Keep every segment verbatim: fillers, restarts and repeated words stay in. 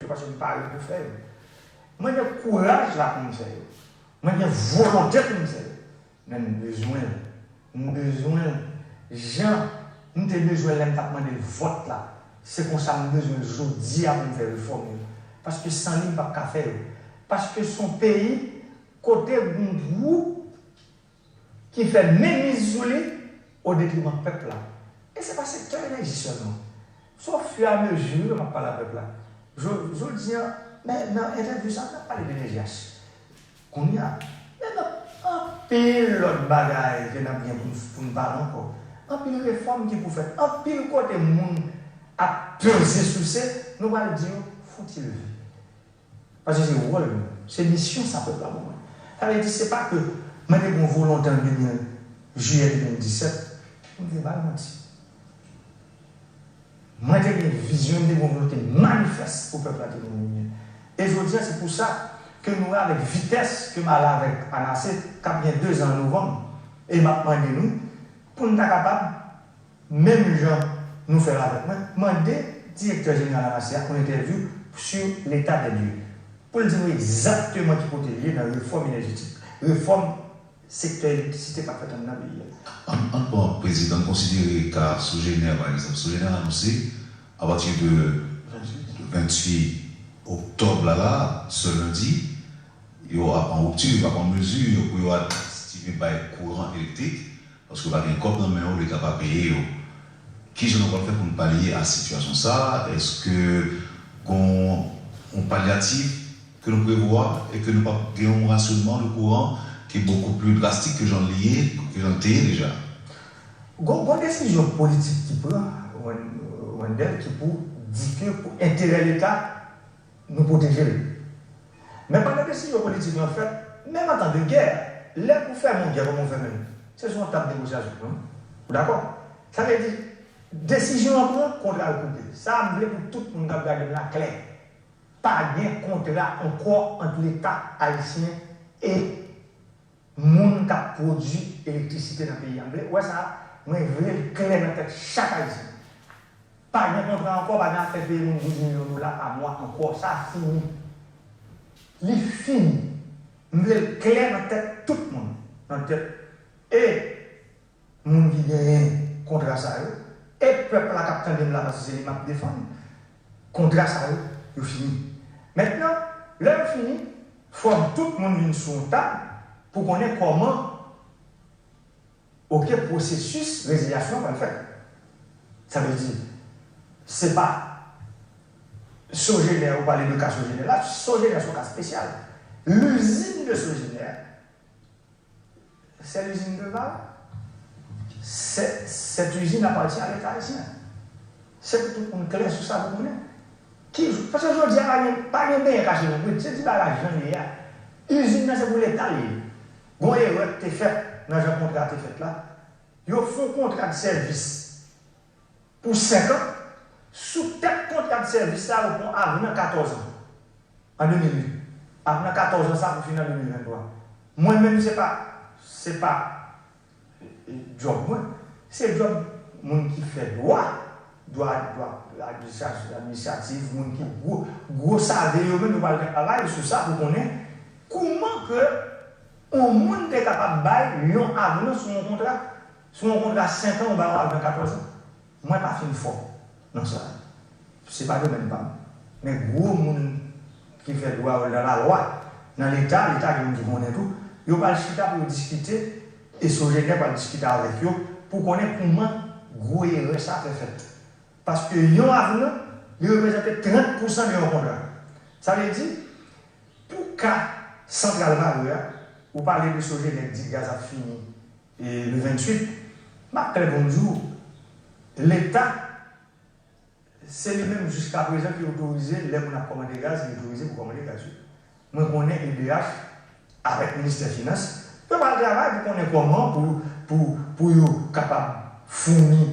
paske m pare pou fè yo. Mwen gen kouraj la pou m fè yo. Mwen gen volonte pou m fè yo. Men m bezwen l. M bezwen l. Jan m te bezwen l lè m t ap mande l vòt la, se konsa m bezwen l jodi a pou m fè refòm yo. Paske san li, m p ap ka fè yo. Paske se yon peyi kote gen gwoup ki fè menmiz sou li o detriman pèp la. E se pa sektè enèji sèlman. Se ofiramezi m ap pale a pèp la. Jo- Jodi a, men nan entèvyou sa a, n ap pale de N G H. Kounye a, men nan anpil lòt bagay ke n ap gen pou n, pou n pale ankò. Anpil refòm ki pou fèt. Anpil kote moun ap peze souse, nou pral di yo, fouti leve. Paske se wòl nou, se misyon sa pèp la ban mwen. Sa vle di, se pa ke mwen te gen yon volonte an de mil, jiyè de mil disèt, pou m te ba l manti. Mwen te gen vizyon, m te gen yon volonte manifès pou pèp la te gen yon limyè. E jodi a, se pou sa ke nou wè avèk vitès ke m ale avèk Anase, k ap gen de zan an novanm, e m ap mande nou pou n ta kapab menm jan nou fè l avèk mwen, mande direktè jeneral Anase a yon entèvyou sou leta dè lye, pou l di nou egzakteman ki kote l ye nan refòm enèjetik, refòm sektè elektrisite k ap fèt anndan peyi a. Ann, ann pran prezidan, n konsidere ka Sogener, pa egzanp. Sogener anonse, apati de venntuit oktòb la, la, se lendi, yo ap an ripti, yo ap an mezi pou yo aktive bay kouran elektrik, paske yo pa gen kòb nan men yo, leta pa peye yo. Kijan nou pral fè pou n palye a sitiyasyon sa a? Èske gon yon palyatif ke nou prevwa e ke nou p ap gen yon rasyonman de kouran ki bokou pli drastik ke jan l ye, ke jan l te ye deja? Gon, gon desizyon politik ki pran, Wen- Wendell, ki pou di ke pou enterè leta, nou pwoteje l. Men pandan desizyon politik lan fèt, menm an tan de gè, lè pou fèmen yon gè, kòman w fèmen l? Se sou yon tab negosyasyon, non? Ou dakò? Sa vle di, desizyon an pran, kontra yo koupe. Sa a m vle pou tout moun k ap gade m la klè. Pa gen kontra ankò ant Leta ayisyen e moun k ap pwodui elektrisite nan peyi a. M vle, ou wè sa, mwen vle l klè nan tèt chak Ayisyen. Pa gen kontra ankò, pa gen afè peye moun douz milyon dola pa mwa ankò. Sa fini. Li fini. M vle l klè nan tèt tout moun. Nan tèt e moun ki genyen kontra sa yo, e pèp la k ap tande m la, paske se li m ap defann, kontra sa yo, yo fini. Mentnan, lè yo fini, fò tout moun vin sou yon tab pou konnen kòman, oke, pwosesis rezilyasyon an pral fèt. Sa vle di, se pa Sogener, ou pale de ka Sogener la, Sogener se yon ka espesyal. L'usine de Sogener, c'est l'usine de Vara. Cette, cette usine appartient à l'État haïtien. Se pou tout moun klè sou sa pou konnen. Ki, paske jodi a, pa gen, pa gen benyen kache nan brit. Se di bagay jan li ye a. Izin nan se pou Leta li ye. Gon erè ki te fèt nan jan kontra a te fèt la. Yo fè yon kontra de sèvis pou senk an. Sou tèt kontra de sèvis la, yo pran avnan katòz an. An de mil uit. Avnan katòz an sa pou fini an de mil venntwa. Mwen menm, se pa, se pa djòb mwen. Se djòb moun ki fè dwa, dwa, dwa administratif, administratif, moun ki gwo, gwo save yo menm, yo pral travay sou sa pou konnen kouman ke yon moun te kapab bay yon avnan sou yon kontra, sou yon kontra senk an, ou bay yon avnan katòz an. Mwen pa fin fò nan sa. Se pa domèn pa m. Men gwo moun ki fè dwa yo nan lalwa, nan Leta, Leta gen moun ki konnen tou, yo pral chita pou yo diskite, e Sogener pral diskite avèk yo pou konnen kouman gwo erè sa fè fèt. Paske yon avnan, li reprezante trant pousan de yon kontra. Sa vle di, pou ka Santral Varreux a, ou pale de Sogener ki di gaz ap fini e le venntuit, m ap klè pou m di w, Leta, se li menm jiskaprezan ki otorize, lè moun ap kòmande gaz, li otorize pou kòmande gaz, wi. Mwen konnen E D H, avèk Ministè Finans, yo pral travay pou konnen kòman pou, pou, pou yo kapab founi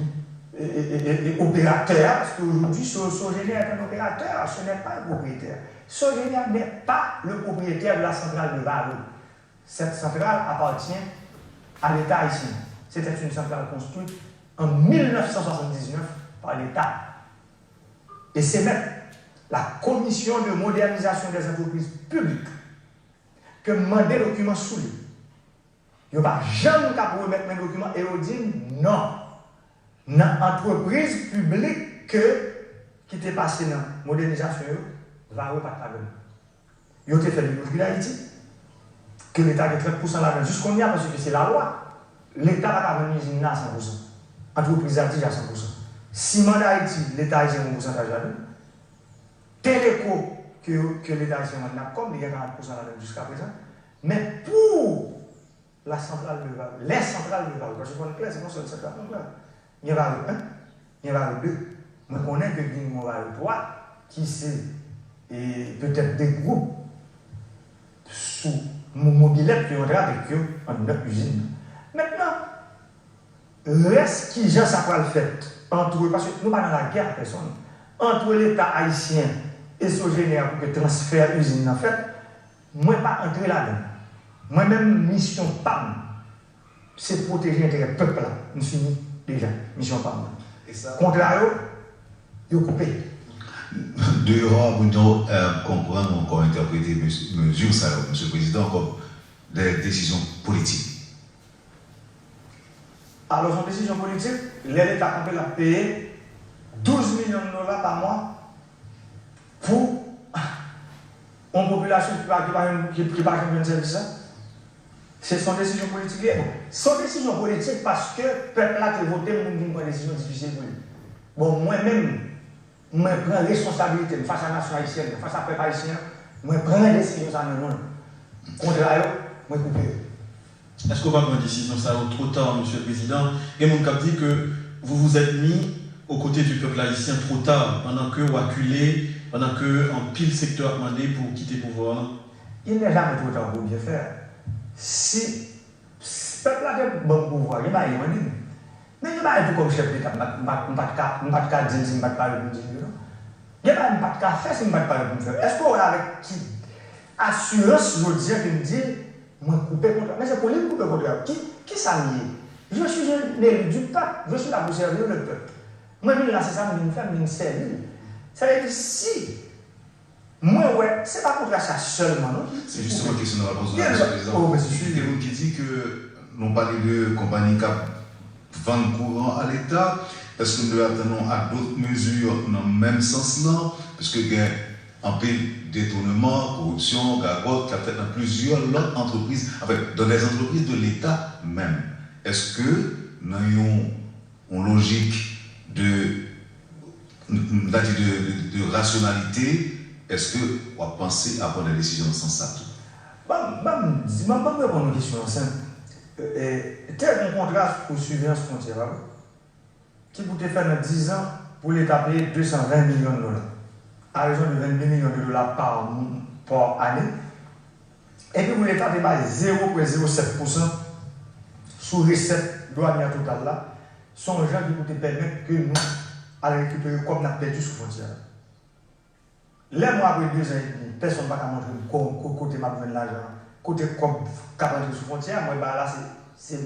e, e, e, e, e operatè a, paske aujourd'hui, So- Sogener est un opérateur, ce n'est pas un propriétaire. Sogener n'est pas le propriétaire de la centrale de Varreux. Cette centrale appartient à l'État haïtien. C'était une centrale construite en mille neuf cent soixante-dix-neuf par l'État. E se mèt La Commission de Modernisation des Entreprises Publiques, ke m mande dokiman sou li. Yo pa janm k ap remèt mwen dokiman e yo di m non. Nan antrepriz piblik ke, ki te pase nan modènizasyon yo, Varreux pa t ladan l. Yo te fè li mouri Dayiti, ke Leta gen trant pousan ladan l jis kounye a, paske se lalwa. Leta pa ka vann izin nan a san pousan. Antrepriz la deja san pousan. Siman Dayiti, Leta ayisyen gen yon pousantaj ladan l. Teleco, ke, ke Leta ayisyen vann Natcom, li gen karant pousan ladan l jiskaprezan. Men pou La centrale de Varreux, les centrales de Varreux, paske fò n klè, se pa yon sèl santral non, frè. Gen Varreux en, gen Varreux de. Mwen konnen ke gen yon Varreux twa ki se, e, petèt de gwoup sou mo-, mobilèt ke yo antre avèk yo anndan izin nan. Mentnan, rès kijan sa pral fèt antre, paske nou pa nan lagè ak pèsonn, antre Leta ayisyen e Sogener pou ke transfè izin nan fèt, mwen pa antre ladan l. Mwen menm, misyon pa m, se pwoteje enterè pèp la. M fini deja misyon pa m nan. E sa? Kontra yo, yo koupe. Deyò a, pou nou, euh, konprann ou ankò entèprete mezi sa yo, Mesye Prezidan, kòm de desizyon politik. Alò, se yon desizyon politik, lè Leta kanpe, l ap peye douz milyon dola pa mwa pou yon popilasyon ki pa, ki pa, ki, ki pa janm jwenn sèvis la. Se, se yon desizyon politik li ye. Bon, se yon desizyon politik paske pèp la te vote m pou m vin pran desizyon difisil pou li. Bon, mwen menm, mwen pran responsabilite m fas a nasyon ayisyèn nan, fas a pèp ayisyen an, mwen pran desizyon sa nan non l. Kontra yo, mwen koupe yo. Èske w pa pran desizyon sa yo twò ta, Mesye Prezidan? Gen moun k ap di ke vous vous êtes mis aux côtés du peuple haïtien trop tard, pandan ke w akile, pandan ke anpil sektè ap mande pou w kite pouvwa a. Il n'est jamais trop tard pour bien faire. Si, si pèp la te ban m pouvwa, gen bagay li mande m. Men gen bagay tou kòm chèf Leta, m pa t, m pa t, m pa t ka, m pa t ka di l si m pa t pare pou m di l yo non. Gen bagay m pa t ka fè si m pa t pare pou m fè yo. Èske w wè avèk ki asirans jodi a ke m di l, mwen koupe kontra? Men se pou li m koupe kontra. Ki, ki sa m ye? Je suis un élu du peuple. Je suis là pour servir le peuple. Mwen vin la, se sa m vin fè, m vin sèvi l. Sa vle di, si mwen wè, se pa kontra sa sèlman, non. Se jisteman kesyon nou pral poze w la, Mesye Prezidan. Gen lòt, oh, men se sou. Gen moun ki di ke nou pale de konpayi k ap vann kouran a Leta. Èske nou dwe atann nou a dòt mezi nan menm sans lan? Paske gen anpil detouneman, koripsyon, gagòt k ap fèt nan plizyè lòt antrepriz, anfen, dans des entreprises de l'État menm. Èske nan yon yon lojik de, m ta di de, de, de rasyonalite, èske w ap panse a pran de desizyon nan sans sa tou? Ban m, ban m di, ban m, ban m reponn yon kesyon senp. E, e, te gen yon kontra pou siveyans fwontyè a, wi, ki pou te fè nan diz an pou Leta peye de san ven milyon dola, a rezon de vennde milyon de dola pa, pa ane. Epi pou Leta te bay zewo pwen zewo sèt pousan sou resèt dwanyè total la, se yon jan ki pou te pèmèt ke nou al rekipere kòb n ap pèdi sou fwontyè a. Lè mwen, apre dezan edmi, pèsonn pa ka montre m ko-, ko-, kote m ap jwenn lajan an, kote kòb k ap rantre sou fwontyè a, mwen, bagay la, se, se,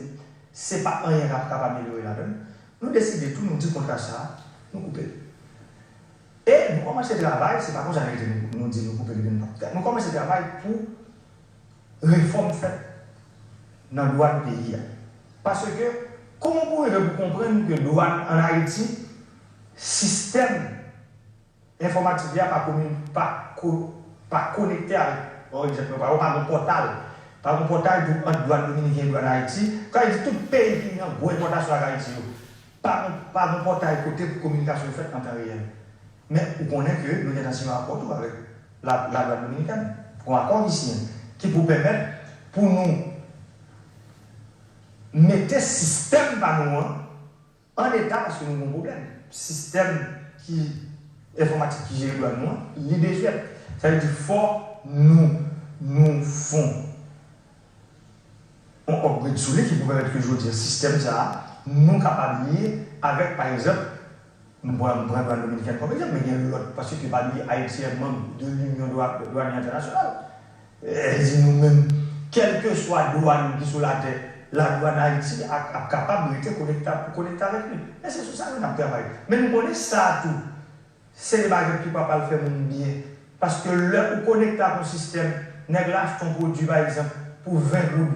se pa anyen k ap, k ap amelyore ladan l. Nou deside tou, nou di kontra sa a, nou koupe l. E nou kòmanse travay, se pa konsa nou rete nou, nou di nou koupe l epi nou p ap fè. Nou kòmanse travay pou refòm fèt nan dwàn peyi a. Paske, kòman pou rive pou konprann ke dwàn ann Ayiti, sistèm enfòmatik li a pa komi-, pa ko-, pa konekte avèk, pa egzanp, pa, pa gen pòtal. Pa gen pòtal pou, ant dwàn dominiken e dwàn Ayiti. Sa vle di tout peyi ki nan gwo enpòtasyon ak Ayiti yo. Pa gen, pa gen pòtay kote pou kominikasyon yo fèt an tan reyèl. Men ou konnen ke nou gentan siyen yon akò tou avèk la, ladwàn dominikèn. Yon akò ki siyen, ki pou pèmèt pou nou mete sistèm pa nou an an eta paske nou gen yon pwoblèm. Sistèm ki enfòmatik ki jere dwàn nou an, li dezwèt. Sa vle di fò nou, nou fè yon upgrade sou li ki pou pèmèt ke jodi a sistèm sa a, nou kapab li avèk, pa egzanp, m pran, m pran dwàn dominikèn kòm egzanp, men gen lòt, paske pa bliye Ayiti se manm de l'Union Dwa-, Douanière Internationale. E di nou menm, kèlkeswa dwàn ki sou latè, ladwàn Ayiti ap, ap kapab rete konekte, konekte avèk li. Men se sou sa nou ap travay. Men nou konnen sa tou, Se de bagay ki pa pral fè moun byen. Paske lè ou konekte ak yon sistèm, nèg la achte yon pwodui, pa egzanp, pou ven goud,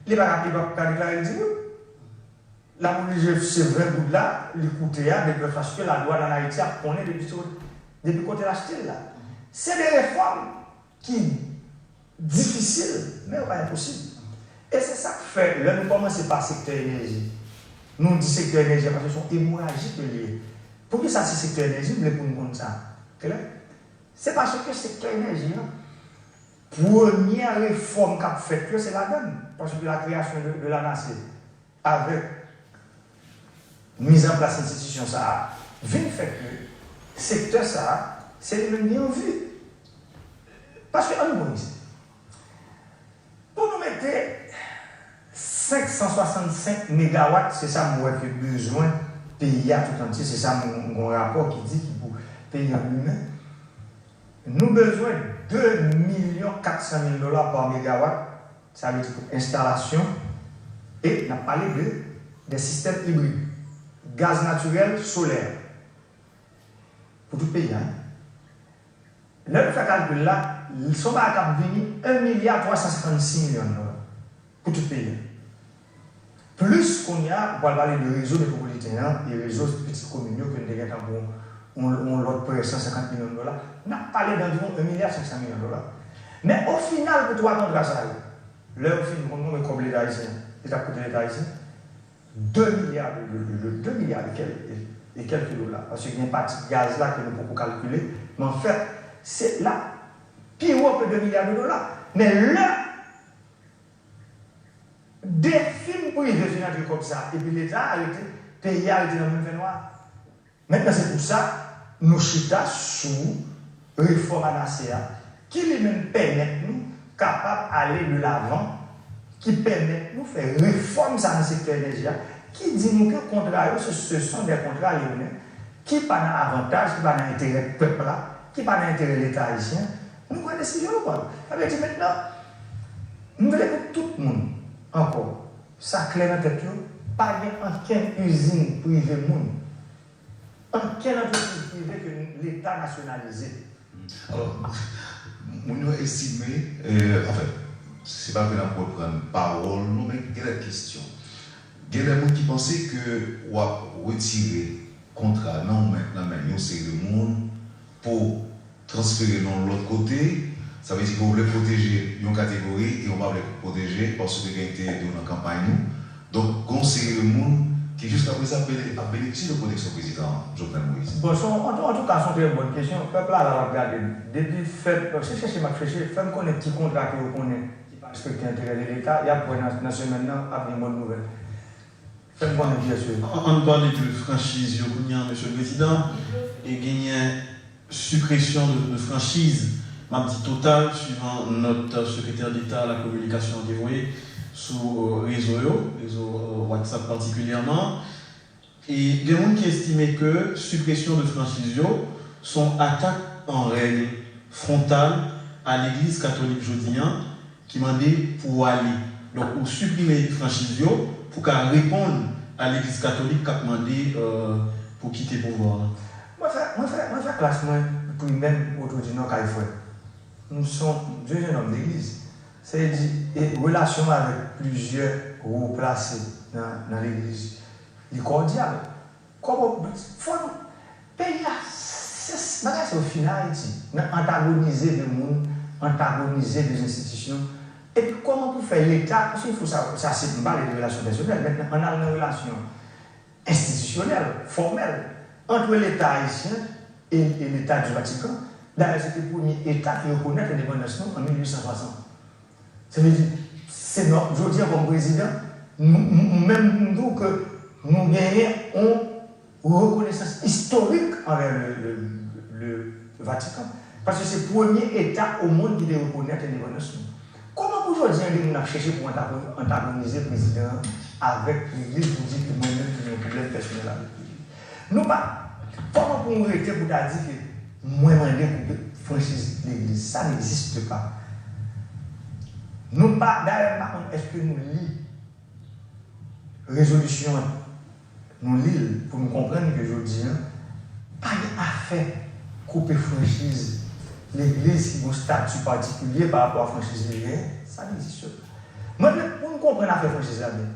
li pa ka, li pa ka deklare l di goud. L ap oblije se ven goud la, li koute a, depi paske ladwàn ann Ayiti ap konnen depi, depi kote l achte l la. Se de refòm ki difisil, men yo pa enposib. E se sa k fè, lè nou kòmanse pa sektè enèji, nou di sektè enèji a paske se yon emoraji ke l ye. Poukisa se sektè enèji m vle pou n konn sa klè? Se paske sektè enèji an, premyè refòm k ap fèt yo, se ladan l, paske la création de, de l'ANASE, avèk mizanplas enstitisyon sa a, vin fè ke sektè sa a, se li menm li an vi. Paske, ann pran egzanp, pou nou mete senk san swasannsenk megawat, se sa m wè ke bezwen peyi a tout antye, se sa m, m gen yon rapò ki di ki pou peyi an limen. Nou bezwen de milyon kat san mil dola pa megawat, sa vle di pou enstalasyon, e n ap pale de, de sistèm ibrid, gaz natirèl, solè, pou tout peyi a. Lè nou fè kalkil la, se yon bagay k ap vini en milya twa san senkannsis milyon dola pou tout peyi a. Plis kounye a, ou pral pale de rezo metwopoliten an e rezo pitit komin yo ke n te gentan pou yon, yon lòt prè san senkant milyon dola. N ap pale danviwon en milya senk san milyon dola. Men o final, pou twa kontra sa yo, lè yo fin konn konbyen kòb Leta ayisyen, li t ap koute Leta ayisyen, de milya de, de, de, de, de milya e kèl, e, e kèlke dola. Paske gen pati gaz la ke nou poko kalkile, men anfèt, se la pi wo ke de milya de dola. Men lè de fim prive fin antre kòb sa, epi Leta a rete, peyi a rete nan menm fènwa. Mentnan, se pou sa nou chita sou refòm ANASE a, ki li menm pèmèt nou kapab ale de lavan, ki pèmèt nou fè refòm sa nan sektè enèji a, ki di nou ke kontra yo, se, ce sont des contrats lyonnais, ki pa nan avantaj, ki pa nan enterè pèp la, ki pa nan enterè Leta ayisyen. Nou pran desizyon nou pran. Sa vle di mentnan, m vle pou tout moun, ankò, sa klè nan tèt yo, pa gen ankenn izin prive moun, ankenn antrepriz prive ke Leta nasyonalize. Alò, moun yo estime, euh, anfen, se pa ke n ap reprann pawòl nou, men gen de kesyon. Gen de moun ki panse ke w ap retire kontra nan men, nan men yon seri de moun pou transfere nan yon lòt kote, sa vle di ke w vle pwoteje yon kategori e w pa vle pwoteje paske gen enterè de w nan kanpay nou. Donk, gen yon seri de moun ki jiskaprezan ap bene-, ap benefisye de pwoteksyon prezidan Jovenel Moïse. Bon, se yon, an, antouka, se yon trè bòn kesyon. Pèp la la, l ap gade. Depi fèt, se chèche m ap chèche, fè m konnen ki kontra ke yo konnen ki pa respekte enterè de Leta, y ap wè nan, nan semèn nan, ap gen bòn nouvèl. Fè m konnen kiyès yo ye. Ann pale de franchiz yo kounye a, Mesye Prezidan. E genyen sipresyon de, de franchiz, m ap di total, suivan nòt Sekretè Deta a la Kominikasyon an te voye sou, euh, rezo yo, rezo, euh, WhatsApp patikilyèman. E gen moun ki estime ke sipresyon de franchiz yo se yon atak an règ fwontal a Legliz Katolik jodi a, ki mande pou w ale. Donk, ou siprime franchiz yo pou ka reponn a Legliz Katolik k ap mande, euh, pou kite pouvwa a. Mwen fè, mwen fè, mwen fè klas mwen primè Woto di Nò kay frè. Nou se yon, je, je nonm legliz. Se di, e relasyon mwen avèk plizyè wo plase nan, nan legliz, li kòdyal. Kòman, fò nou, peyi a, se, bagay sa yo fin Ayiti, nan antagonize de moun, antagonize de enstitisyon. Epi kòman pou fè Leta, paske fò sa, sa se, m pale de relasyon pèsonèl, mentnan, ann al nan relasyon enstitisyonèl, fòmèl, ant Leta ayisyen e, e Leta di Vatikan. Dayè, se te premye Eta ki rekonèt endepandans nou an mil uit san swasant. Sa vle di, se nò-, jodi a kòm prezidan, nou, nou, nou menm nou di w ke nou genyen yon rekonesans istorik anvè le, le, le Vatikan. Paske se premye Eta o mond ki te rekonèt endepandans nou. Kòman pou jodi a, gen moun ap chèche pou antago-, antagonize prezidan an avèk legliz pou di ke mwen menm ki gen yon pwoblèm pèsonèl avèk legliz? Nou pa, kòman pou nou rete pou ta di ke mwen mande koupe franchiz legliz? Ça n'existe pas. Nou pa, dayè, m pa konn èske nou li rezolisyon an, nou li l pou nou konprann ke jodi a, pa gen afè koupe franchiz legliz ki gen yon stati patikilye pa rapò a franchiz li genyen, sa n egziste pa. Mwen vle pou n konprann afè franchiz la byen.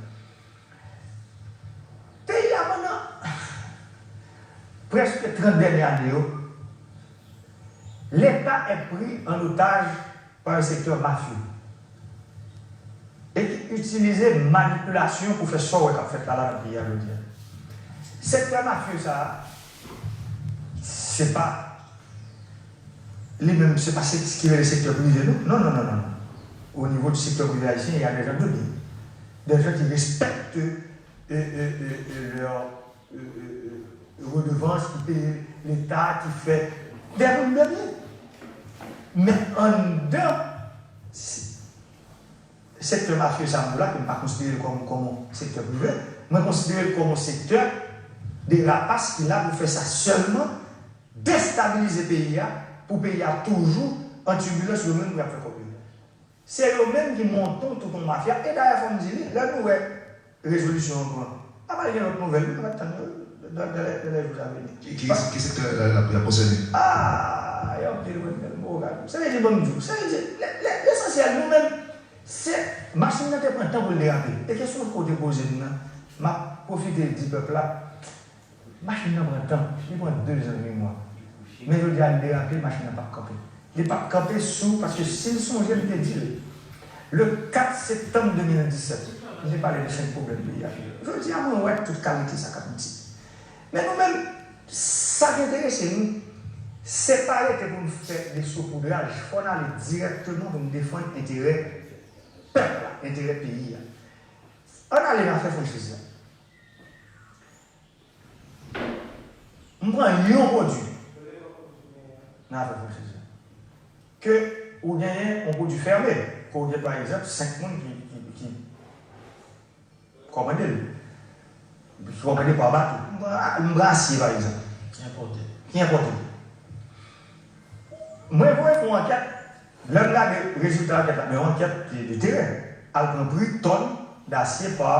Peyi a pandan prèske trant dènye ane yo, Leta est pris en otage par un secteur mafieux e ki itilize manipilasyon pou fè sa w wè k ap fèt la, la nan peyi a jodi a. Sektè mafye sa a, se pa li menm, se pa se ki rele sektè prive, non. Non, non, non, non, non. Au niveau du secteur privé haïtien, il y a des gens de bien. Des gens qui respectent euh, euh, euh, euh, leur euh, euh, euh, redevance, ki peye Leta, ki fè des moun de bien. Men anndan s- sektè mafye sa m di w la, ke m pa konsidere l kòm, kòm yon sektè prive, mwen konsidere l kòm yon sektè de rapas ki la pou fè sa sèlman, destabilize peyi a, pou peyi a toujou an tibilans, yo menm pou y ap fè kòb yo. Se yo menm ki monte tout yon mafya. E dayè, fò m di li, lè nou wè rezolisyon an pran, apa gen lòt nouvèl, nou pa t tann yo dans, dans les, dans les jours à venir. Ki, ki, ki sektè la, la, la konsène? Ah, y a anpil mwen menm, mo gad. Sa vle di, ban m di w, sa vle di, lè, lè, lesansyèl, nou menm, se, machin nan te pran tan pou l derape. E kesyon w te poze m nan, m ap pwofite di pèp la, machin nan pran tan, li pran dezan, uit mwa. Men jodi a, l derape, machin nan p ap kanpe. Li p ap kanpe sou, paske si l sonje, m te di l, le kat septanm de mil disèt, m te pale de senk pwoblèm peyi a. Jodi a, mwen wè tout kalite sa k ap di. Men nou menm, sa k enterese nou, se pa rete pou n fè desoupoudraj, fò n ale dirèkteman pou n defann enterè pèp la, enterè peyi a. Ann ale nan afè franchiz la. M pran yon pwodui nan afè franchiz la. Ke ou genyen yon pwodui fèmen, ke ou gen, pa egzanp, senk moun ki, ki, ki kòmande l. Ki kòmande pa bato. M pran, m pran asye, pa egzanp. Ki enpòte. Ki enpòte. Mwen voye fè yon ankèt, lè m gade rezilta ankèt la, men yon ankèt de, de teren, al pran pri tòn dasye pa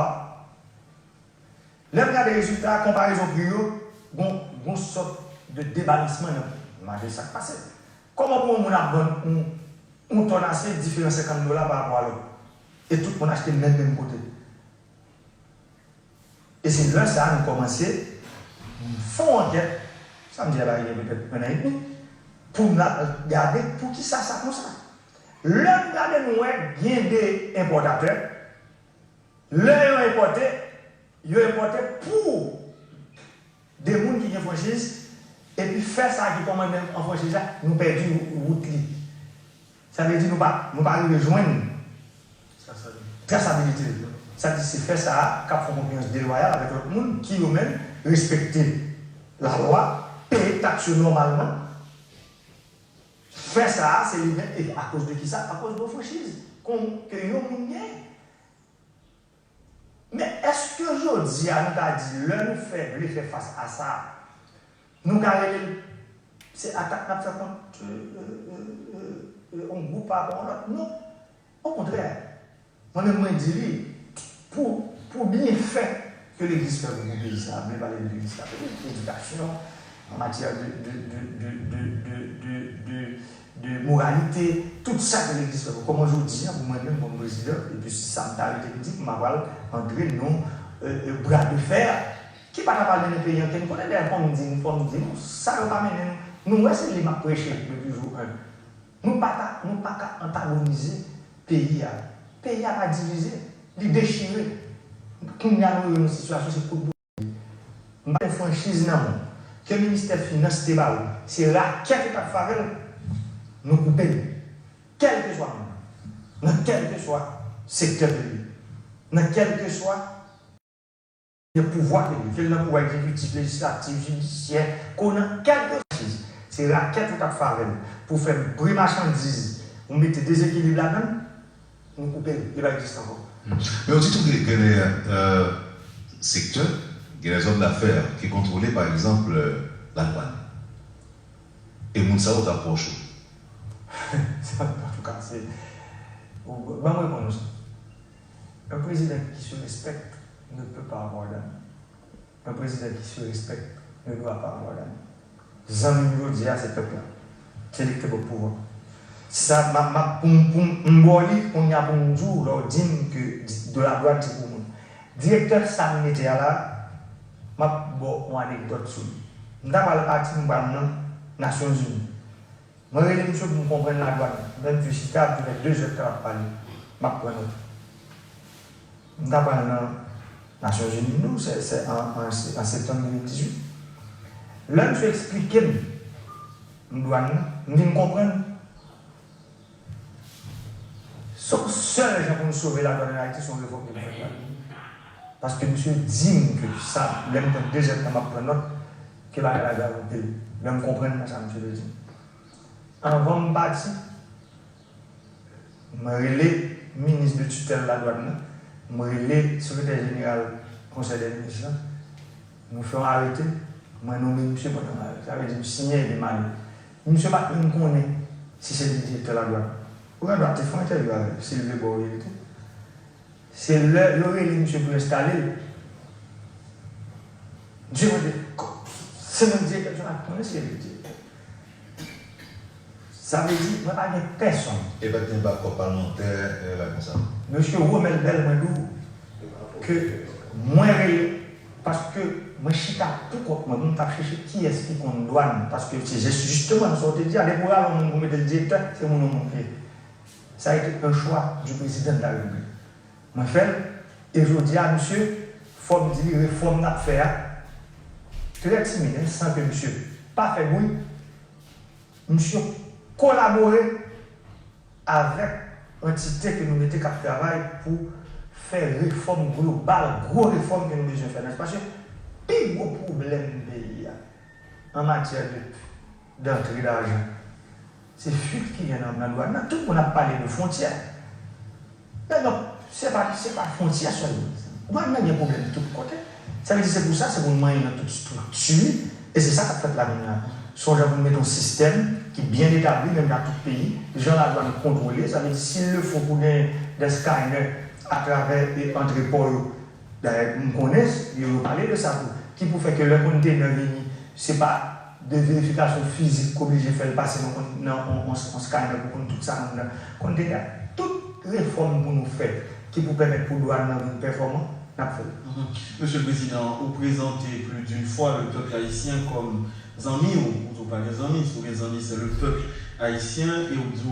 Lè m gade rezilta a, konparezon pri yo, gon, gon sòt de debalansman nan pri. M mande sa k pase. Kòman pou yon moun ap vann yon, yon tòn asye diferan senkant dola pa rapò a lòt? E tout moun achte menm, menm kote. E se lè sa a nou kòmanse fè yon ankèt, sa m di a la gen petèt yon an edmi, pou n al gade poukisa sa konsa. Lè n gade nou wè gen de enpòtatè, Lè yo enpòte, yo enpòte pou de moun ki gen franchiz, epi fè sa ki kòmande an franchiz la, nou pèdi wout li. Sa vle di nou pa, nou pa rive jwenn trasabilite l. Sa di se fè sa a k ap fè yon konpetans delwayal avèk lòt moun ki yo menm respekte lalwa, peye taks yo nòmalman. Fè sa a, se li menm, e akoz de kisa? Akoz de yon franchiz kon, ke yon moun genyen. Men èske jodi a nou ka di lè nou fè, vle fè fas a sa, nou ka rele l, se atak n ap fè kont, euh, euh, euh, euh, euh, yon gwoup pa rapò a yon lòt? Non. Okontrè, mwen menm mwen di li, pou, pou byenfè ke legliz fè pou, pou peyi sa, m vle pale de legliz katòlik, edikasyon, an matyè de, de, de moralite, tout sa ke legliz fè pou. Kòman jodi a, pou mwen menm kòm prezidan, epi si sa m ta rete m di, m a pral antre nan, euh, euh, bra de fè ki pa ta pral mennen peyi ankenn kote. Dayè, fò m di, fò m di nou, sa yo pa mennen nou. Nou wè se li m ap preche depi jou en. Nou pa ka, nou pa ka antagonize peyi a. Peyi a pa divize, li dechire. Kounye a nou rive nan sitiyasyon se kout bout. M pa gen franchiz nan men w. Ke ministè finans te ba ou, se rakèt ou t ap fè avè l, nou koupe l. Kèlkeswa moun, nan kèlkeswa sektè ke li ye, nan kèlkeswa pouvwa ke li ye, ke l nan pouvwa egzekitif, lejislatif, jidisyè, ke w nan kèlkeswa franchiz, se rakèt ou t ap fè avè l pou fè bre machandiz, ou mete dezekilib ladan l, nou koupe l, li pa egziste ankò. Men yo di tou gen, gen de, euh, sektè, gen de zòm dafè ki kontwole, pa egzanp, euh, ladwàn. E moun sa yo ta pwòch ou. Sa, antouka, se, ban mwen reponn ou sa. Un président qui se respecte ne peut pas avoir d'amis. Un président qui se respecte ne doit pas avoir d'amis. Zanmi m jodi a se pèp la. Se li ki te ba w pouvwa. Sa, m ap, m ap, pou m, pou m, m ba w li, kounye a pou m di w, lè w di m ke di, de la dwàn se pou moun. Direktè sa m mete a la, m ap ba w yon anekdòt sou li. M ta pral pati, m pral nan Nasyonzini. Mwen rele misye pou m konprann ladwàn. Lè misye chita, misye fè de zè tan l ap pale. M ap pran nòt. M ta pral nan Nasyonzini, non, se, se an, an, an septanm de mil dizuit. Lè misye eksplike m dwàn nan, m vin konprann se yon sèl jan pou n sove ladwàn ann Ayiti, se yon refòm ki pou fèt la. Paske misye di m ke sa, lè m pran de zè tan m ap pran nòt, ke bagay la grav anpil. Lè m konprann nan sa misye vle di m. Anvan m pati, mwen rele minis de titèl ladwàn nan, mwen rele sekretè jeneral konsèy dè minis lan, nou fè yon arete, mwen nonmen misye, mwen nonmen arete. Sa vle di m siyen epi m ale. Misye pa t menm konnen si se li ki direktè ladwàn. Ou gen dwa te fè yon entèvyou avè l, si l vle ba w verite. Se lè yo rele misye pou yo enstale l. Misye mande, "Ko-, se mwen direktè?" Misye pa t konnen se li direktè. Sa vle di, mwen pa gen pèsonn. E pa t gen bakòp palmantè, e, la konsa. Mesye Romel Bell, mwen di w ke mwen rele, paske mwen chita pou kont mwen, mwen t ap chèche kiyès ki konn dwàn, paske se jis-, jisteman sa w te di a, depi w rale yon moun pou mete l direktè, se moun yon moun li ye. Sa a été un choix du président de la République. Mwen fè l, e jodi a, misye, fò m di li, refòm n ap fè a, trè timid, en, san ke misye pa fè bri, misye kolabore avèk antite ke nou mete k ap travay pou fè refòm global, gwo refòm ke nou bezwen fè nan, paske pi gwo pwoblèm peyi a, an matyè de, dantre lajan, se fuit ki gen nan, nan dwàn nan. Tout moun ap pale de fwontyè. Men non, se pa, se pa fwontyè sèlman. Dwàn nan gen pwoblèm tout kote. Sa vle di se pou sa, se pou n manyen nan tout estrikti, e se sa k ap fèt la kounye a. Se yon jan pou n mete yon sistèm ki byen etabli, menm nan tout peyi, jan ladwàn kontwole, sa vle di, s'il le faut pou gen de scanner atravè, e, antre pò yo, dayè, m konnen, yo, yo pale de sa tou. Ki pou fè ke lè kontenè vini, se pa de verifikasyon fizik k oblije fè l pase nan, nan on, on, on scanner pou konn tout sa anndan kontenè. Tout refòm pou nou fè ki pou pèmèt pou dwàn nan vin pèfòman, n ap fè l. Mhm. Monsieur le Président, ou prezante plus d'une fois le peuple haïtien comme zanmi w, ou di w pa gen zanmi, si w gen zanmi, c'est le peuple haïtien, e ou di w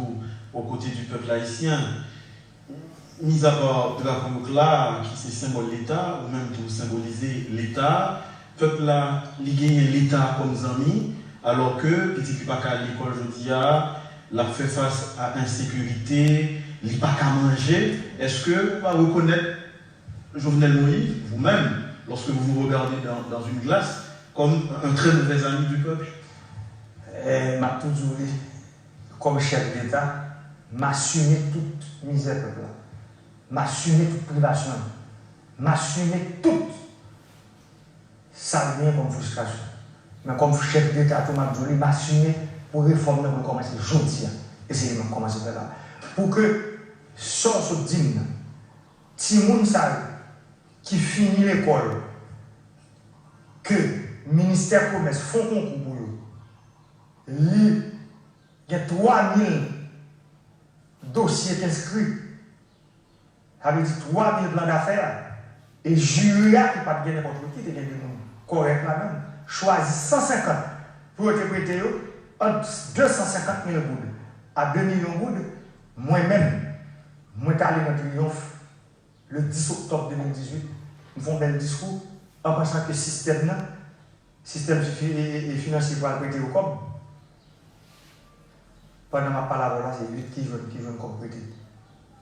aux côtés du peuple haïtien. Mizapa drapo yo k la, ki se senbòl Leta, ou menm tou w senbolize Leta, pèp la, li genyen Leta kòm zanmi, alò ke pitit li pa ka al lekòl jodi a, l ap fè fas a ensekirite, li pa ka manje. Èske ou pa rekonèt Jovenel Moïse, vous-même, lorsque vous vous regardez dans, dans une glace, comme un très mauvais ami du peuple? Eh, m ap tou di w li, kòm chèf Leta, m asime tout mizè pèp la. M asime tout privasyon l. M asime tout sa l genyen kòm fristrasyon. Men kòm chèf Deta tou, m ap di w li, m asime pou refòm nan mwen kòmanse jodi a. E se li m ap kòmanse fè la. Pou ke sa w sot di m nan, timoun sa yo ki fini lekòl, ke ministè komès fè yon konkou pou yo, li gen twa mil dosye k enskri. Sa vle di twa mil plan dafè, e jiri a ki pa t gen nenpòt ki, te gen de moun kòrèk ladan l, chwazi san senkant pou yo te prete yo ant de san senkant mil goud a de milyon goud. Mwen menm, mwen t ale nan Triyonf le dis oktòb de mil dizuit, m fè yon bèl diskou an pansan ke sistèm nan, sistèm fi-, e, e, e finansye pral prete yo kòb. Pandan m ap pale avè w la, se uit ki jwenn, ki jwenn kòb prete.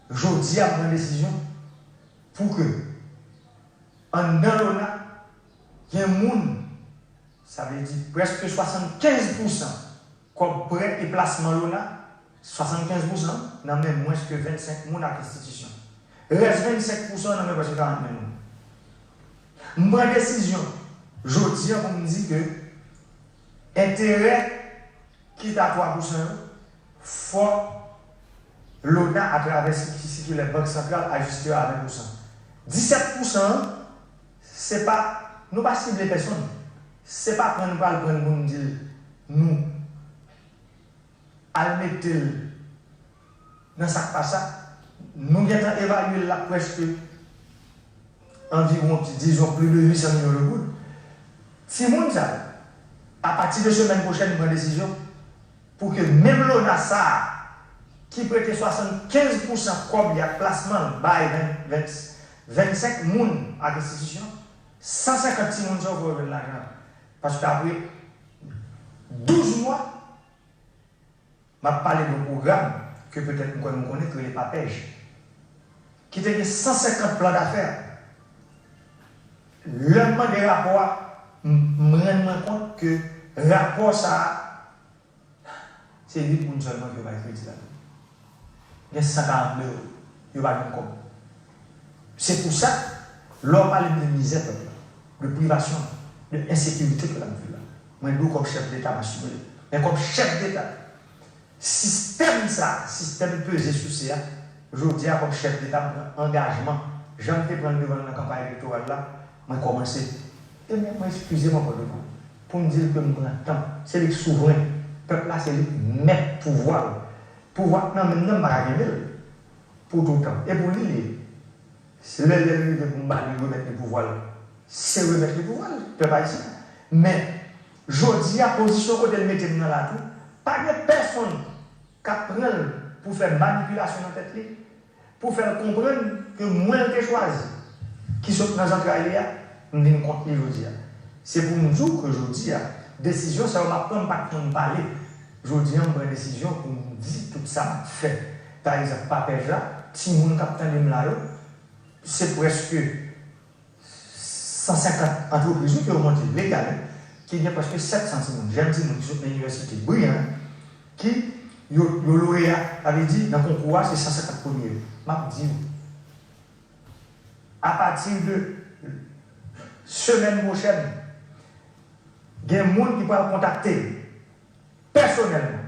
Jodi a, m pran desizyon pou ke anndan lona, gen moun, sa vle di prèske swasannkenz pousan kòb prè e plasman lona, swasannkenz pousan nan men mwens ke vennsenk moun ak enstitisyon. Rès vennsenk pousan nan men prèske karant mil moun. M pran desizyon jodi a pou m di ke enterè ki ta twa pousan yo, fò lona atravè si-, sikilè Bank Santral ajiste yo a ven pousan. Disèt pousan an, se pa, nou pa sible pèsonn. Se pa pran nou pral pran l pou n di l nou al mete l nan sa k pa sa, nou gentan evalye l la prèske anviwon, dizon, plis de uit san milyon de goud. Timoun sa yo, apati de semèn pwochèn, m pran desizyon pou ke menm Lona sa a, ki prete swasannkenz pousan kòb li ak plasman l bay ven, ven, vennsenk moun ak enstitisyon, san senkant timoun sa yo fò yo jwenn lajan. Paske apre douz mwa, m ap pale de yon pwogram ke petèt m kwè nou konnen, ki rele PAPEJ, ki te gen san senkant plan dafè. Lè m mande rapò a, m, m rann mwen kont ke rapò sa a, se uit moun sèlman ki yo bay kredi ladan. Gen san karant de yo, yo pa jwenn kòb. Se pou sa, lè w pale m de mizè pèp la, de privasyon, de ensekirite ke l ap viv la, mwen di w kòm chèf deta m asime l. Men kòm chèf deta, sistèm sa, sistèm peze souse a, jodi a kòm chèf deta m pran angajman, jan m te pran l devan l nan kanpay elektoral la, mwen kòmanse. E men mwen eskize m ankò devan l pou m di l ke m pran tan. Se li k souvren. Pèp la se li k mèt pouvwa l. Pouvwa k nan men m nan, m pa ka kenbe l pou toutan. E pou li l ye. Se lè, lè l rive pou m ba li, remèt li pouvwa l, se remèt li pouvwa l, pèp ayisyen. Men, jodi a, pozisyon kote l mete m nan la tou, pa gen pèsonn k ap pran l pou fè manipilasyon nan tèt li, pou fè l konprann ke mwen l te chwazi, ki sot nan zantray li a, m vin kont li jodi a. Se pou m di w ke jodi a, desizyon sa yo m ap pran, m pa t konn pale. Jodi a, m pran desizyon pou m di tout sa m ap fè. Pa egzanp, PAPEJ la, timoun k ap tande m la yo, se prèske san senkant antrepriz, wi, ke yo monte legal, wi, ki gen prèske sèt san timoun, jèn timoun ki sot nan inivèsite, briyan, wi, ki yo, yo loreya, sa vle di, nan konkou a, se san senkant premye yo. M ap di w, apati de semèn pwochèn, gen moun ki pral kontakte pèsonèlman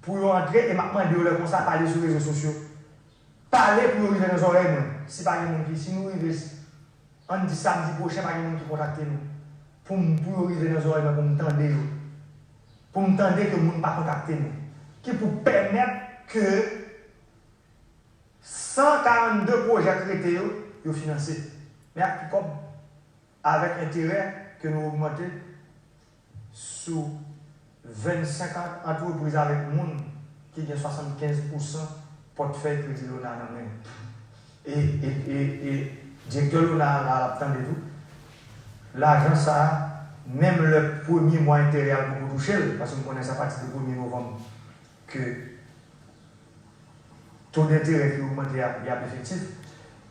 pou yo antre, e m ap mande yo lè konsa pale sou rezo sosyo. Pale pou yo rive nan zòrèy mwen. Si pa gen moun ki, si nou rive, ann di samdi pwochen, pa gen moun ki kontakte nou pou m, pou yo rive nan zòrèy mwen, pou m tande yo, pou m tande ke moun pa kontakte nou, ki pou pèmèt ke san karannde pwojè k rete yo, yo finanse. Men ak ki kòb? Avèk enterè ke nou ogmante sou vennsenk an-, antrepriz avèk moun ki gen swasannkenz pousan pòtfèy kredi Lona nan men yo. E, e, e, e direktè Lona a la, l ap tande tou. Lajan sa a, menm lè premye mwa enterè a l poko touche l, paske m konnen se apati de premye novanm ke to denterè ki ogmante a, y ap efektif,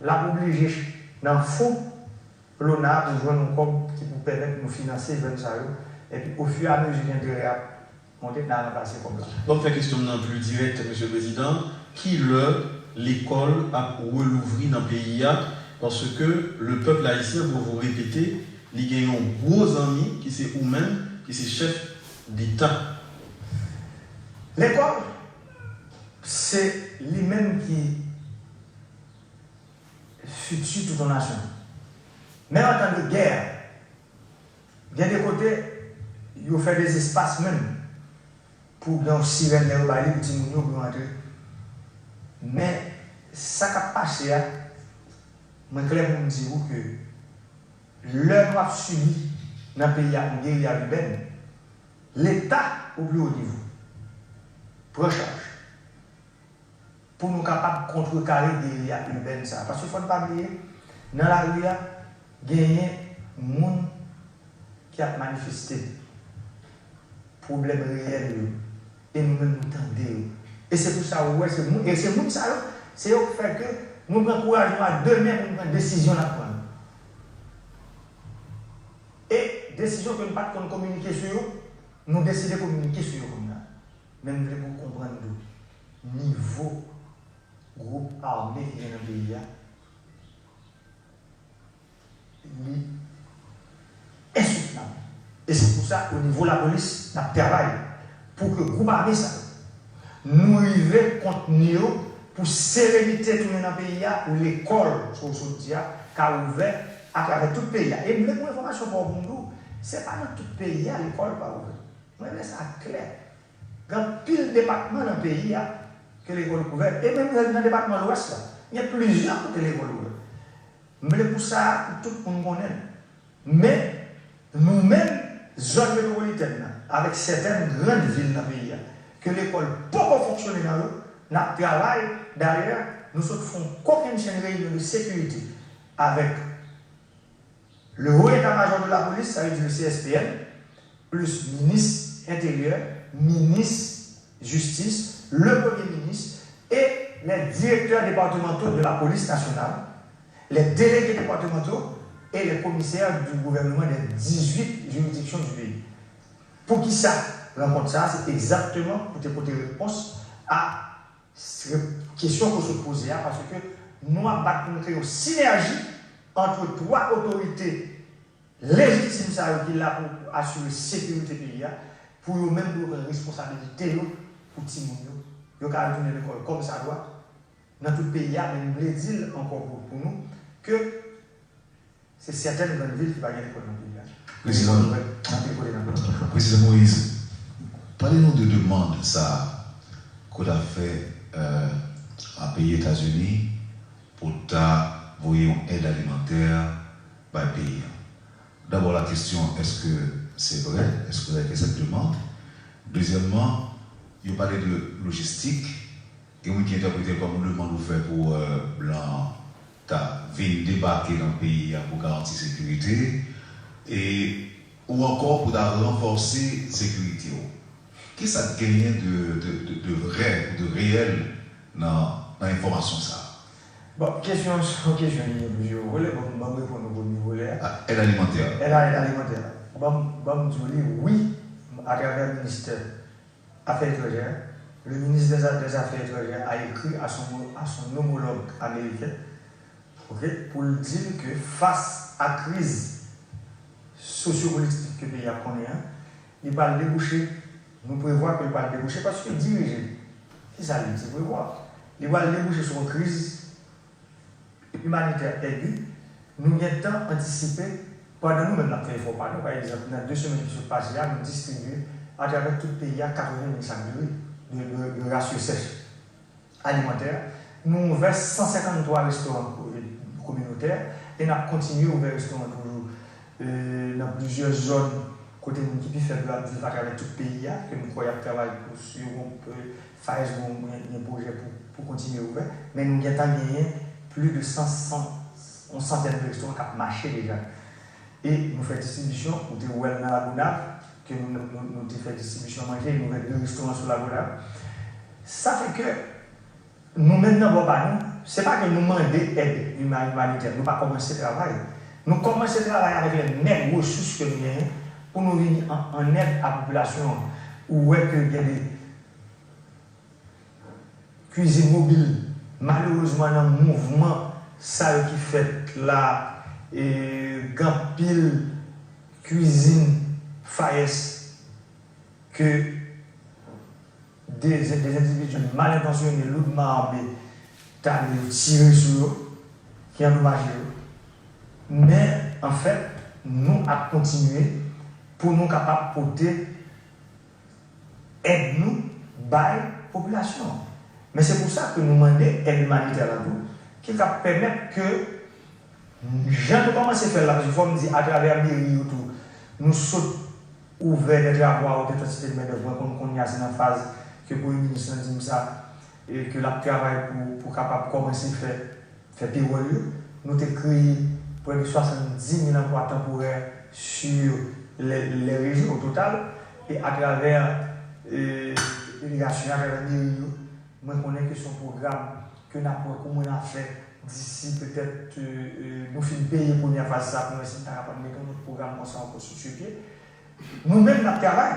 l ap oblije ch-, nan fon Lona a pou jwenn yon kòb ki pou pèmèt nou finanse jèn sa yo, epi ofiramezi ke enterè a ap monte, n a ranplase kòb la. Ban m fè kesyon m nan pli dirèk, Mesye Prezidan. Kilè lekòl ap relouvri nan peyi a? Paske le peuple haïtien, pour vous répéter, li gen yon gwo zanmi ki se ou menm, ki se chèf deta. Lekòl, se li menm ki fiti tout yon nasyon. Men an tan de gè, gen de kote, yo fè dezespas menm pou gen yon sirèn lè yo ba li pou timoun yo pou yo antre. Men, sa k ap pase a, mwen klè pou m di ou ke lè nou ap sibi nan peyi a yon geriya ibèn, Leta, o pli wo nivo, pran chaj pou nou kapab kontrekare geriya ibèn sa a. Paske fò n pa bliye, nan lari a, genyen moun ki ap manifeste pwoblèm reyèl yo, e nou menm nou tande yo. E se pou sa ou wè, se moun, e se moun sa yo, se yo k fè ke nou pran kouraj nou a de men pou nou pran desizyon n ap pran yo. E desizyon ke nou pa t konn kominike sou yo, nou deside kominike sou yo kounye a. Men m vle pou w konprann tou nivo gwoup ame ki gen nan peyi a, li ensoutenab. E se pou sa, o nivo lapolis, n ap travay pou ke gwoup ame sa yo, nou rive kontni yo pou serenite tounen nan peyi a, pou lekòl, sa w sot di a, ka ouvè atravè tout peyi a. E m vle pou enfòmasyon pa w pou m di w, se pa nan tout peyi a lekòl pa ouvè. Mwen vle sa klè. Gen anpil depatman nan peyi a ke lekòl ouvè. E menm nan depatman Lwès la, gen plizyè kote lekòl ouvè. M vle pou sa, pou tout moun konnen l. Men, nou menm, zòn metwopolitèn nan, avèk sètèn grann vil nan peyi a, ke lekòl poko fonksyone nan yo, n ap travay. Dayè, nou sot fè yon kokennchenn reyinyon de sekirite avèk le Haut État-Major de la Police, sa vle di le C S P N, plis minis enteryè, minis jistis, le premye minis et les directeurs départementaux de la police nationale, les délégués départementaux et les commissaires du gouvernement des dix-huit juridictions du pays. Poukisa rankont sa a? Se egzakteman pou te pote repons a kesyon ke w sot poze a, paske nou ap bat pou nou kreye yon sinèji ant twa otorite lejitim sa yo ki la pou, pou asire sekirite peyi a, pou yo menm pou yo pran responsabilite yo pou timoun yo. Yo ka retounen lekòl kòmsadwa nan tout peyi a, men m vle di l ankò pou, pou nou ke se sètèn grann vil ki pa gen lekòl nan peyi a. Prezidan, anpil kote nan peyi a. Prezidan Moïse, pale nou de demann sa ke w ta fè euh, a peyi Etazini pou ta voye yon èd alimantè bay peyi a. Dabò, la kesyon, èske se vrè? Èske w ta fè sèt demann? Dezyèmman, yo pale de lojistik. Gen moun ki entèprete l kòm yon demann ou fè pou euh, blan ta vin debake nan peyi a pou garanti sekirite, e, ou ankò pou ta ranfòse sekirite w. Kisa k genyen de, de, de, de vrè ou de reyèl nan, nan enfòmasyon sa a? Bon, kesyon an se yon kesyon ki gen plizyè volè. Bon, ban m reponn ou premye volè a. Ah, èd alimantè. Èd a-, èd alimantè. Ban m, ban m di w li, wi, atravè ministè Afè etranjè, le ministre des, des Affaires étrangères a écrit à son, à son homologue américain, ok, pou l di l ke fas a kriz sosyopolitik ke peyi a konnen an, li pral debouche, nou prevwa ke li pral debouche, paske dirije, kisa li di prevwa? Li pral debouche sou yon kriz imanitè egi, nou gentan antisipe pandan nou menm n ap fè efò pa nou. Pa egzanp, nan de semèn ki sot pase a, nou distribye atravè tout peyi a katreven mil sak diri de, de, de rasyon sèch alimantè. Nou ouvè san senkanntwa restoran ko-, kominotè e n ap kontinye ouvè restoran toujou, e, nan plizyè zòn kote moun ki pi fèb yo ap viv atravè tout peyi a, ke nou kwè y ap travay pou si yo gon, e, Fayez gen, gen, gen pwojè pou, pou kontinye ouvè, men nou gentan genyen plis de san, san, yon santèn de restoran k ap mache deja. E nou fè distribisyon, ou te wè l nan Lagonav, ke nou, nou, nou, nou te fè distribisyon manje, nou ouvè de restoran sou Lagonav. Sa fè ke nou menm nan bò pa nou, se pa ke nou mande èd ima-, imanitè, nou pa kòmanse travay. Nou kòmanse travay avèk lè nèg resous ke nou genyen pou nou vini an, an èd a popilasyon an. Ou wè ke gen de kwizin mobil. Malerezman, nan mouvman sa yo ki fèt la, e, gen anpil kwizin Fayez ke de, de endividi mal entansyone, loudman ame, t ale yo tire sou yo, ki andomaje yo. Men, anfèt, nou ap kontinye pou nou kapab pote èd nou bay popilasyon an. Men se pou sa ke nou mande èd imanitè la tou, ki ka pèmèt ke, jan nou kòmanse fè l la, paske fò m di, atravè meri yo tou, nou sot ouvè dè travo a, ou gen kantite de mendèv, mwen konn kounye a se nan faz ke premye minis lan di m sa, e ke l ap travay pou, pou kapab kòmanse fè fè pewòl yo, nou te kreye prè de swasanndis mil anplwa tanporè sur les, les régions au total, e atravè, e, delegasyon an, atravè meri yo, mwen konnen ke se yon pwogram ke n ap wè kòman n a fè disi petèt, e, e, nou fin peye premyè faz sa pou n wè si n ta kapab mete yon lòt pwogram konsa ankò sou, sou pye. Nou menm, n ap travay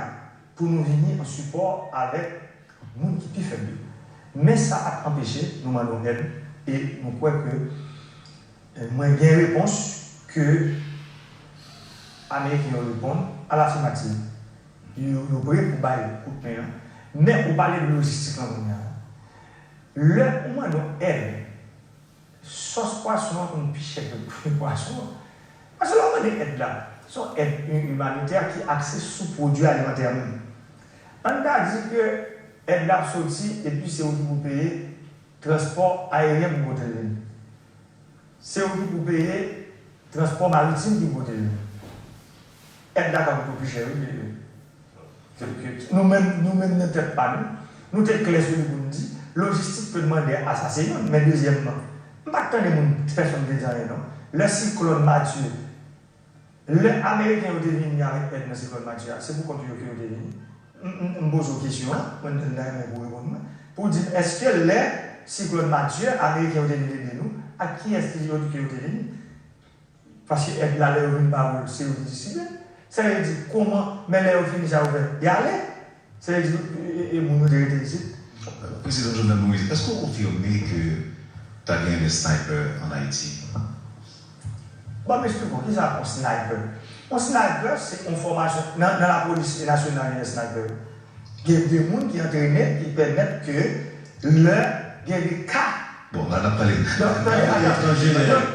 pou nou vini an sipò avèk moun ki pi fèb yo. Men sa pa t anpeche nou mande yon èd, e nou kwè ke, e, mwen gen repons ke Ameriken yo reponn alafimativ. Yo, yo pre pou bay kout men an. Men ou pale de lojistik lan kounye a. Lè ou mande yon èd, sòs pwason an konn pi chè ke pri pwason an. Paske lè w mande èd la, se yon èd i-, imanitè ki akse sou pwodui alimantè menm. Ann ta di ke èd la ap soti epi se ou ki pou peye transpò ayeryen pou pote l vini. Se ou ki pou peye transpò maritim ki pou pote l vini. Èd la ka koute w pi chè, wi, ke, ke, ke nou menm, nou menm nan tèt pa nou, nou te klè sou li pou n di, lojistik ke n mande a, sa se youn, men dezyèmman, m pa t tande moun, pèsonn te di anyen non. Lè siklòn Matye, lè Ameriken yo te vini avèk èd nan siklòn Matye a, se pou kont yo ke yo te vini. M, m, m poze w kesyon an, mwen, m ta renmen pou w reponn mwen, pou w di m, èske lè siklòn Matye, Ameriken yo te vin ede nou, ak kiyès ki yo, ke yo te vini? Paske èd la, lè yo vin ba yo l, se yo ki distribye l. Sa vle di, kòman, men lè yo fini sa yo fè, y ale. Sa vle di, e, e, e moun yo te rete isit. Prezidan Jovenel Moïse, èske w konfime ke ta gen de sniper ann Ayiti? Bon, m eksplike w, kisa yon sniper? Yon sniper, se yon fòmasyon, nan, nan lapolis nasyonal, gen sniper. Gen de moun ki antrene, ki pèmèt ke lè gen de ka. Bon, la, n ap pale. Donk, tande, an jeneral.